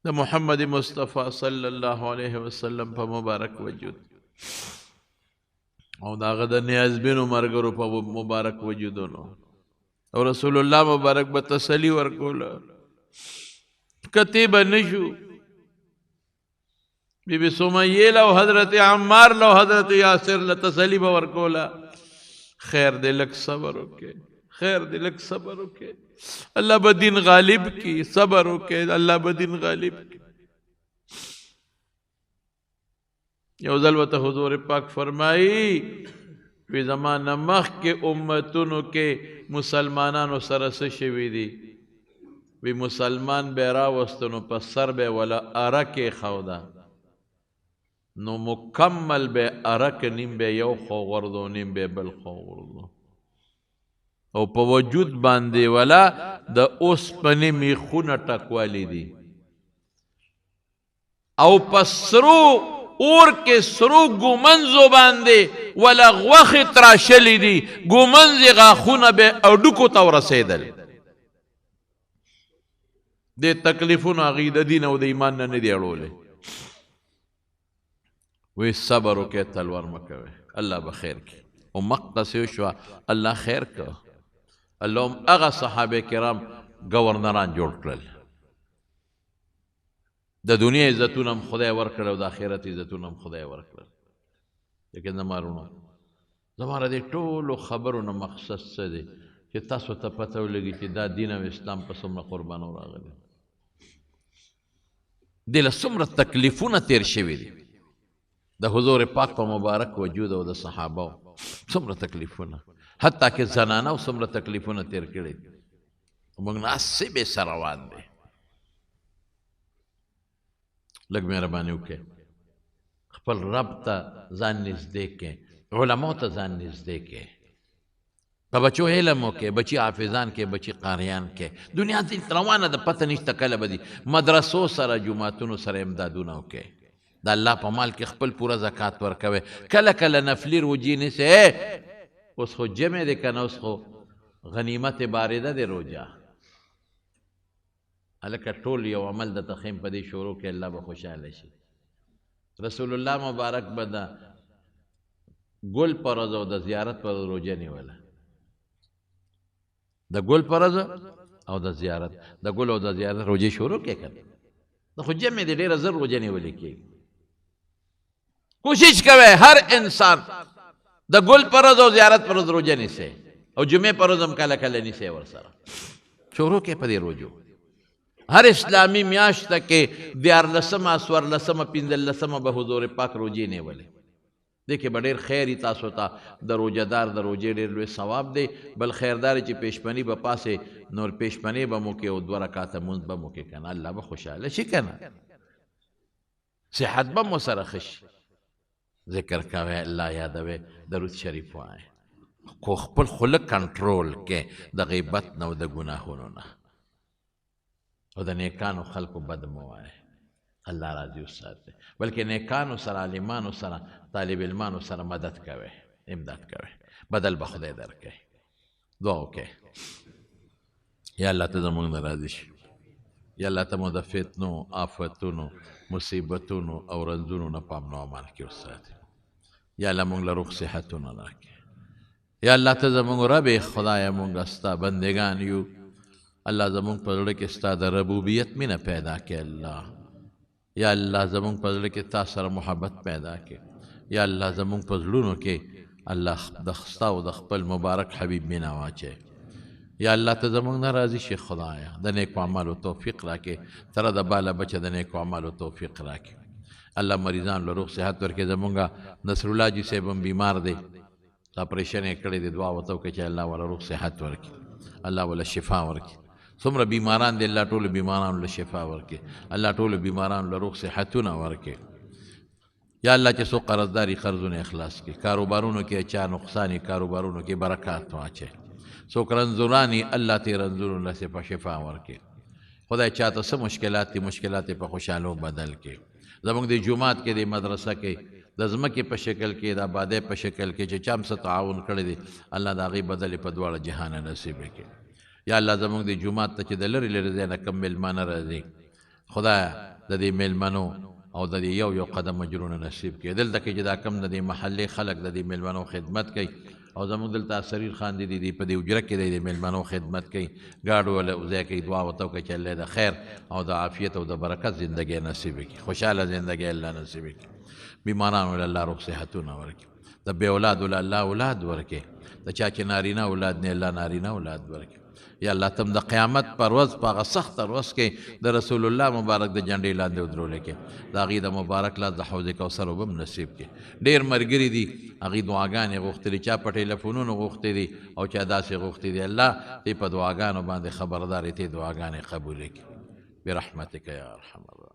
د محمد مصطفی صلی الله علیه وسلم په مبارک وجود او د هغه د نیازبینو ملګرو په مبارک وجودونو، او رسول الله مبارک به تسلي ورکوله. کتې به نه شو. بی بی سمیې له او حضرت عمار له او حضرت یاسر له تسلي به ورکوله. خیر دې لږ صبر وکړې، خیر دې لږ صبر وکړې، الله به دین غالب کی، صبر وکړې، الله به دین غالب کی. یو ځل ورته حضور پاک فرمایي وی زما نه مخکې امتونو کې مسلمانانو سره څه شوي دي؟ وی مسلمان به راوستو نو په سر به ولا اره کېښوده، نو مکمل به اره که نیم به یو خو غورځو نیم به بل خو غورځو، او په وجود باندې ولا د اوسپنې میخونه ټکوالي دي، او په سرو اور کې سرو ګومنځو باندې ولا غوښې تراشلې دي، ګومنځې غاښونه به هډوکو ته ورسېدل. دې تکلیفونو هغوی د دین او د ایمان نه نه دي اړولی. وی صبر وکړئ، تلوار مه کوئ، الله به خیر کړي. او مقدسې وشوه، الله خیر کړ. الله هم هغه صحابه کرام گورنران جوړ کړل. د دنیا عزتونه هم خدای ورکړل او د آخرت عزتونه هم خدای ورکړل. لیکن زما وروڼو، زما د دې ټولو خبرو نه مقصد څه دی؟ چې تاسو ته پته ولګي چې دا دین او اسلام په څومره قربانو راغلی، دې له څومره تکلیفونه تیر شوي دي. د حضور پاک په مبارک وجود او د صحابه څومره تکلیفونه، حتی که زنانه څومره تکلیفونه تیر کړي دي. موږ نه هسې بې سره روان دی. لږ مهرباني وکړئ، خپل رب ته ځان نږدې کړئ، علماو ته ځان نږدې کړئ، په بچو علم وکړئ، بچي حافظان کړئ، بچي قاریان کړئ. دنیا دې روانه ده، پته نشته کله به دي. مدرسو سره جوماتونو سره امدادونه وکړئ. د الله په مال کې خپل پوره زکات ورکوئ. کله کله نفلي روجې نیسئ. اوس خو جمع دی که نه، اوس خو غنیمت بارده دی روژه. هلکه ټول یو عمل درته ښیم په دې شروع کې، الله به خوشحاله شي. رسول الله مبارک به د ګل پر ورځ او د زیارت پر ورځ روژه نیوله. د ګل پر ورځ او د زیارت، د ګل او د زیارت روژې شروع کې که نه، د خو جمع دی، ډېره زر روژه نیولې کېږي. کوشش کوئ هر انسان د ګل پر ورځ او زیارت پر ورځ روژه نیسئ، او جمعې پر ورځ هم کله کله نیسئ ورسره. شروع کې په دې روژو. هر اسلامي میاشت کې دیارلسمه، څوارلسمه، پنځلسمه به حضور پاک روژې نیولې. دې کې به ډېر خیر وي تاسو ته. د روژهدار د روژې ډېر لوی ثواب دی. بل خیردار چې پیشپني به پاسې، نور پیشپنې به مو کې او دوه رکعته مونځ به مو کې که نه، الله به خوشحاله شي که نه، صحت به مو سره ښه شي. ذکر کوئ، الله یادوئ، درود شریف وایئ، خو خپل خوله کنټرول کې د غیبت نه او د ګناهونو نه، او د نیکانو خلکو بد مه وایئ. الله راضي وساتئ. بلکې نیکانو سره، عالمانو سره، طالب علمانو سره مدد کوئ، امداد کوئ، بدل به خدای درکوي. دعا وکړئ، یا الله ته زموږ نه راضي شي، یا الله ته مو د فتنو، آفتونو، مصیبتونو او رنځونو نه په امن او امان کې وساتي. یا الله موږ له روغ صحتونه راکړي. یا الله ته زموږ رب یې، خدایه موږ ستا بندګان یو. الله زموږ په زړه کې ستا د ربوبیت مینه پیدا کړي. الله یا الله زموږ په زړه کې تا سره محبت پیدا کړي. یا الله زموږ په زړونو کې الله د ستا او د خپل مبارک حبیب مینه واچوي. یا الله ته زموږ نه راضي شي خدایه، د نیکو اعمالو توفیق راکړي، تر د باله بچه د نیکو اعمالو توفیق راکړي. الله مریضان له روغ صحت ورکړي. زموږ نصرالله جي صاحب هم بیمار دی، اپریشن یې کړی دی، دعا ورته وکړي چې الله وله روغ صحت ورکړي، الله وله شفا ورکړي. څومره بیماران دي، الله ټولو بیمارانو له شفا ورکړي، الله ټولو بیمارانو له روغ صحتونه ورکړي. یا الله چې څوک قرضداري قرضونه اخلاص کړي، کاروبارونو کې چا نقصان، کاروبارونو کې برکات واچوي. څوک رنځوراني، الله ته یې رنځورو له شفا ورکړي. خدای چاته څه مشکلات دي، مشکلات یې په خوشحالو بدل کړي. زموږ د جومات کې، د مدرسه کې، د ځمکې په شکل کې، د آبادۍ په شکل کې چې چا هم څه تعاون کړی دی، الله د هغې بدل یې په دواړه جهانه نصیب کړي. یا الله زموږ د جومات ته چې د لرې لرې ځای نه کوم مېلمانه راځي، خدایه د دې مېلمنو او د دې یو یو قدم اجرونه نصیب کړي. دلته کې چې دا کم د دې محلې خلک د دې مېلمنو خدمت کوي، او زموږ دلته سریر خان دي په دې حجره کې دی د مېلمنو خدمت کوي، ګاډو وله ځای کوي، دعا ورته وکړي چې الله د خیر او د عافیت او د برکت زندګۍ نصیب کړي، خوشحاله زندګۍ الله نصیب کړي. بیمارانو له الله روغ صحتونه ورکړي، د بې اولادو له الله اولاد ورکړي، د چا چې نارینه اولاد نه الله نارینه اولاد ورکړي. یا الله تم د قیامت پر ورځ په هغه سخته ورځ کې د رسول الله مبارک د جنډې لاندې ودرولې کې د هغې د مبارک لاس د حوض کوثر اوبه هم نصیب کړي. ډېر ملګري دي هغې دعاګانې غوښتلي، چا په ټیلیفونونو غوښتي دي او چا داسې غوښتي دي. الله ته په دعاګانو باندې خبردار یې، ته دعاګانې قبولې کړي برحمتک یا ارحم الراحمین.